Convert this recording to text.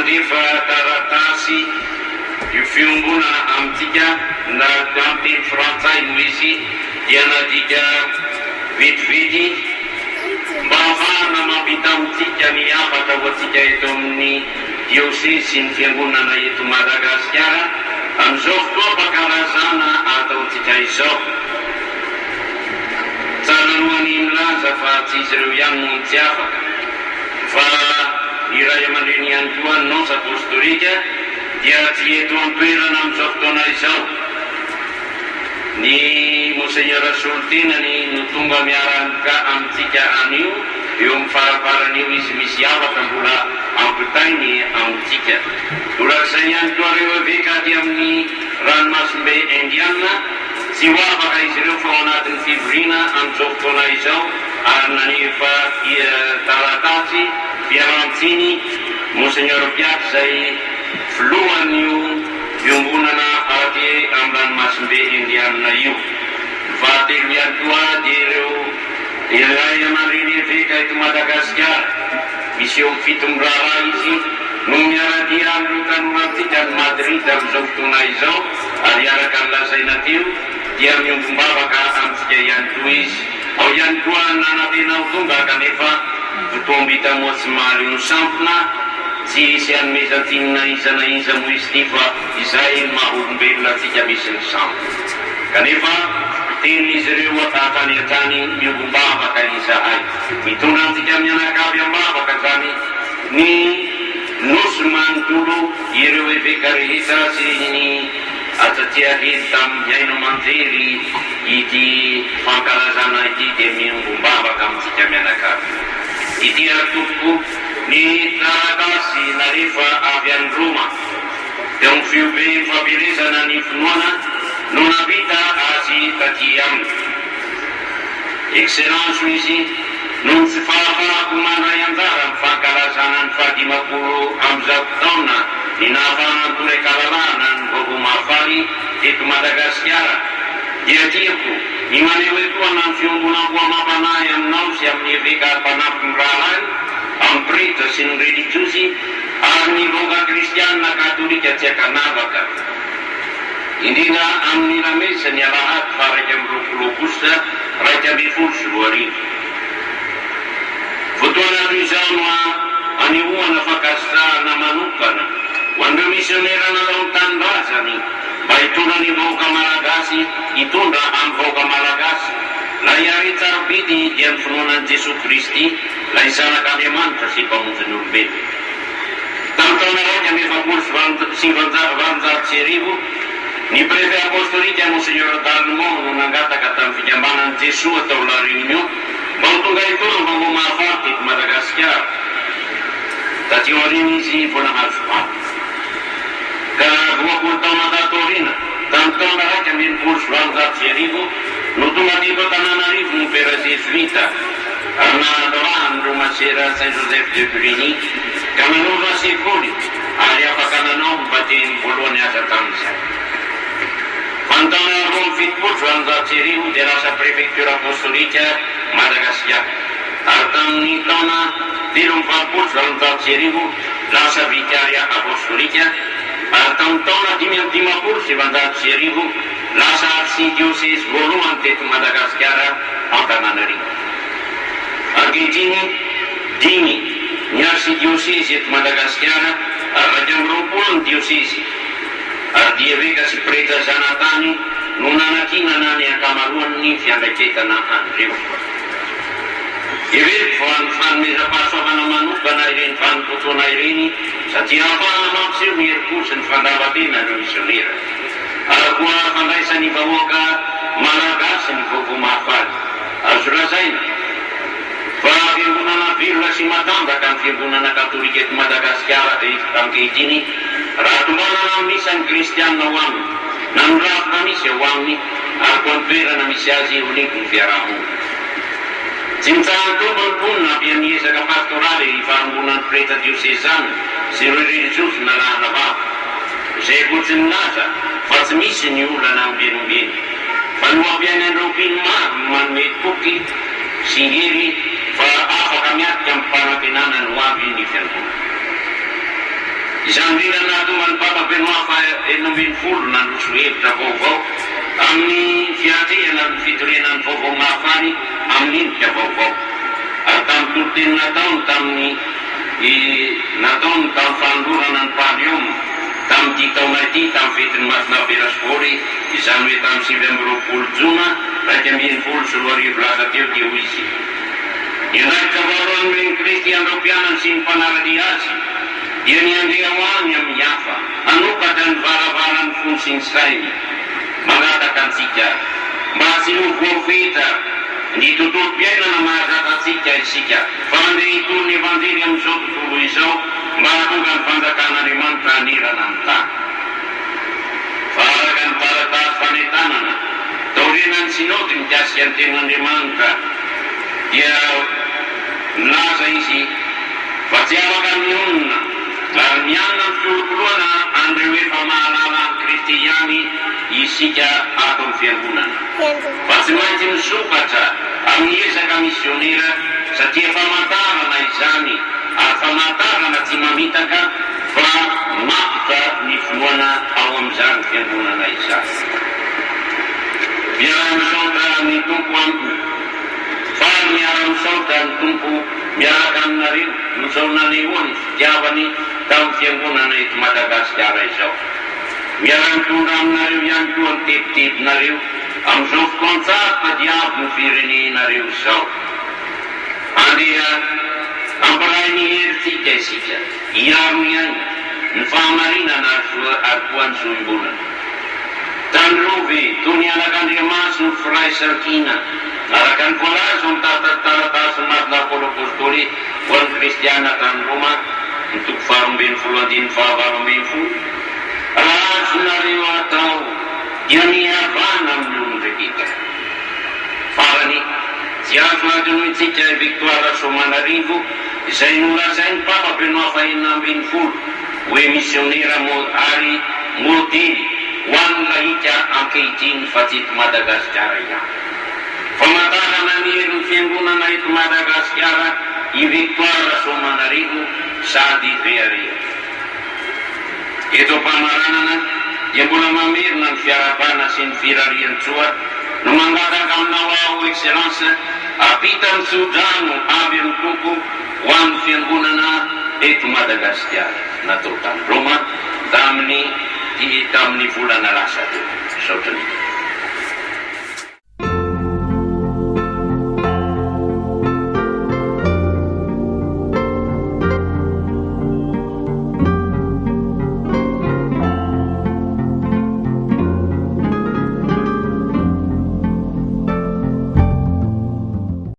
nandefa taratasy io fiombonana amintsika na amin'ny teny frantsay moa izy dia nadika vetivety mba hahafahana mampita amintsika ny hafatra ho antsika eto amin'ny diosezy sy ny fiangonana eto Madagasikara amin'izao fotoam-pankalazana ataontsika izao. Tsara aloha ny milaza fa tsy izy ireo ihany no tsy afaka fa ny ray aman-dreny ihany koa, nonce apostolika, dia tsy eto an-toerana amin'izao fotoana izao. Ny Monseigneur solontenany no tonga miaraka amintsika anio, eo amin'ny faraparany eo izy misy hafatra mbola ampitainy amintsika. Torak'izay ihany koa ireo eveka aty amin'ny ranomasimbe Indiana, tsy ho afaka izy ireo fa ao anatin'ny fivoriana amin'izao fotoana izao ary nanefa taratasy fialan-tsiny Monseigneur Piat izay filohan'io Fiombonana aty amin'ny ranomasimbe Indianina io. Ny fahatelo ihany koa dia ireo ray aman-dreny eveka eto Madagasikara. Misy eo amin'ny fito miraharaha izy no miara-dia amin'ireo tanorantsika any Madrid amin'izao fotoana izao ary araka ny lazaina teo dia miombom-bavaka amintsika ihany koa izy. Ao ihany koa ny nanantena ho tonga kanefa fotoam-bita moa tsy mahaleo ny sampona. Tsy hisy hanomezan-tsiny na iza na iza moa izy ity fa izay ny maha olombelona antsika misy ny sampona. Kanefa tenin'izy ireo hatrany hatrany miombom-bavaka izahay. Mitondra antsika mianakavy am-bavaka izany ny Nosy manontolo, ireo eveka rehetra sy ny Atsatia-hely tamin'ny haino aman-jery ity fankalazana ity dia miombom-bavaka amintsika mianakavy. Ity ary tompoko ny taratasy nalefa avy any Roma teo amin'ny foiben'ny fampielezana ny finoana no nampita azy taty amiko. Excellence hoy izy, noho ny tsy fahafahako mandray anjara amin'ny fankalazana ny fahadimampolo ambizato taona ny nahafahana nitory an-kalalahana ny Vaovao Mahafaly teto Madagasikara dia tiako ny maneho etoana ny fiombonam-po amam-panahy aminao sy amin'ny eveka mpanampy mirahalahy amin'ny pretra sy ny relijiozy ary ny vahoaka kristianina katolika tsy ankanavaka. Indrindra amin'ny lamesa ny alahady faha 21 aogositra 2011. Fotoana toy izao no anehoana fankasitrahana manokana ho an'ireo misionera nandao ny tanindrazany mba hitondra ny vahoaka malagasy hitondra amin'ny vahoaka malagasy ilay haren-tsarobidy dia ny finoana an'i Jesoa Kristy ilay Zanak'Andriamanitra sy Mpamonjy ny olombelona. Tamin'ny taona 1841, ny Préfet Apostolika Monseigneur Dallemont no nangataka tamin'ny Fikambanan'i Jesoa tao La Réunion mba ho tonga hitory ny Vaovao Mahafaly teto Madagasikara. Taty aoriana izy vao nahazo vady. Ka 20 taona tato aoriana, tamin'ny taona 1861, no tonga teto Antananarivo Mompera Zezoita ary nahatongahan'ireo Masera Saint Joseph de Cluny ka nanorina sekoly ary afaka nanao ny batemy voalohany aza tamin'izay. Fa ny taona 1872 dia lasa Prefecture Apostolika Madagasikara ary tamin'ny taona 1883 lasa Vicariat Apostolika ary tamin'ny taona 1955 lasa Arsidiosezy voalohany teto Madagasikara Antananarivo. Ankehitriny, dimy ny arsidiosezy eto Madagasikara ary 21 ny diosezy, ary dia eveka sy pretra zanatany no nanankinana ny ankamaroan'ny fiandraiketana an'ireo. Heveriko fa ny fanomezam-pahasoavana manokana ireny vanim-potoana ireny satria ahafahana mampiseho ny herim-po sy ny fandavan-tena ireo misionera, ary koa fandraisan'ny vahoaka malagasy ny vaovao mahafaly. Azo lazaina fa fiangonana velona sy matanjaka ny fiangonana katolika eto Madagasikara ankehitriny raha tombanana amin'ny isan'ny kristianina ao aminy na ny rafitra misy ao aminy ary koa ny toerana misy azy eo anivon'ny fiaraha-monina. Tsy mitsaha-mitombo ny mponina ampian'ny ezaka pastoraly ifarimbonan'ny pretra diosezana sy ireo relijiozy na lahy na vavy izay koa tsy milaza fa tsy misy ny olana ombieny ombieny. Fa ny ho ampiainan'ireo mpino maro no manome toky sy hery fa afaka miatrika amim-panantenana ny ho avy ny Fiangonana. Izany indrindra no nahatonga ny Papa Benoît faha 16 nandroso hevitra vaovao amin'ny fiatrehana ny fitoriana ny Vaovao Mahafaly amin'ny endrika vaovao. Ary tamin'ny toriteny nataony tamin'ny nataony tamin'ny fanolorana ny Pallium tamin'ity taona ity tamin'ny fetin'ny Masina Verasvory, izany hoe tamin'ny 29 jona 2011 lasa teo dia hoy izy, Ny andraikitra voalohany nomen'i Kristy an'ireo mpianany sy ny mpanara-dia Azy dia ny handeha ho any amin'ny hafa, hanokatra ny varavaran'ny fony sy ny sainy. Mangataka antsika mba tsy ho voafetra ny tontolom-piainana mahazatra antsika isika, fa handeha hitory ny Evanjely amin'izao tontolo izao mba hahatonga ny Fanjakan'Andriamanitra hanerana ny tany. Fa araka ny taratasy fanentanana taorianan'ny Synody mikasika ny Tenin'Andriamanitra dia nilaza izy fa tsy afaka mionona ary mianina amin'ny fikolokoloana an'ireo efa mahalala an'i Kristy ihany isika ato amin'ny Fiangonana fa tsy maintsy misokatra amin'ny ezaka misionera satria famantarana izany ary famantarana tsy mamitaka fa matotra ny finoana ao amin'izany Fiangonana izany. Miara-misaotra ny Tompo amiko. Faly miara-misaotra ny Tompo miaraka aminareo noho izao nanehoany fitiavany tamin'ny Fiangonana eto Madagasikara izao. Miara-mitondra aminareo ihany koa ny tebitebinareo amin'izao fotoan-tsarotra diavin'ny firenenareo izao. Andeha hampiray ny herintsika isika hiaro ny aina, ny fahamarinana ary zo ary koa ny zo iombonana. Tandrovy toy ny anak'Andriamanitry ny firaisankina, araka ny voalaza ao amin'ny taratasin'i Masina Paoly Apostoly ho an'ny Kristiana tany Roma, ny toko faharoambinifolo andininy fahavaloambinifolo, Raha azonareo atao dia mihavana amin'ny olon-drehetra. Farany, tsy azo hadinointsika i Victoire Rasoamanarivo izay nolazain'ny Papa Benoît fahenina ambinifolo hoe misionera ary modely ho an'ny lahika ankehitriny fa tsy eto Madagasikara ihany. Famantarana ny herin'ny Fiangonana eto Madagasikara i Victoire Rasoamanarivo sady rehareha. Eto am-pamaranana dia mbola mamerina ny fiarahabana sy ny firarian-tsoa no mangataka aminao aho Excellence hampita ny tso-drano avy amin'ny Tompo ho an'ny Fiangonana eto Madagasikara natao tany Roma tamin'ny tamin'ny volana lasa teo. Misaotra indrindra.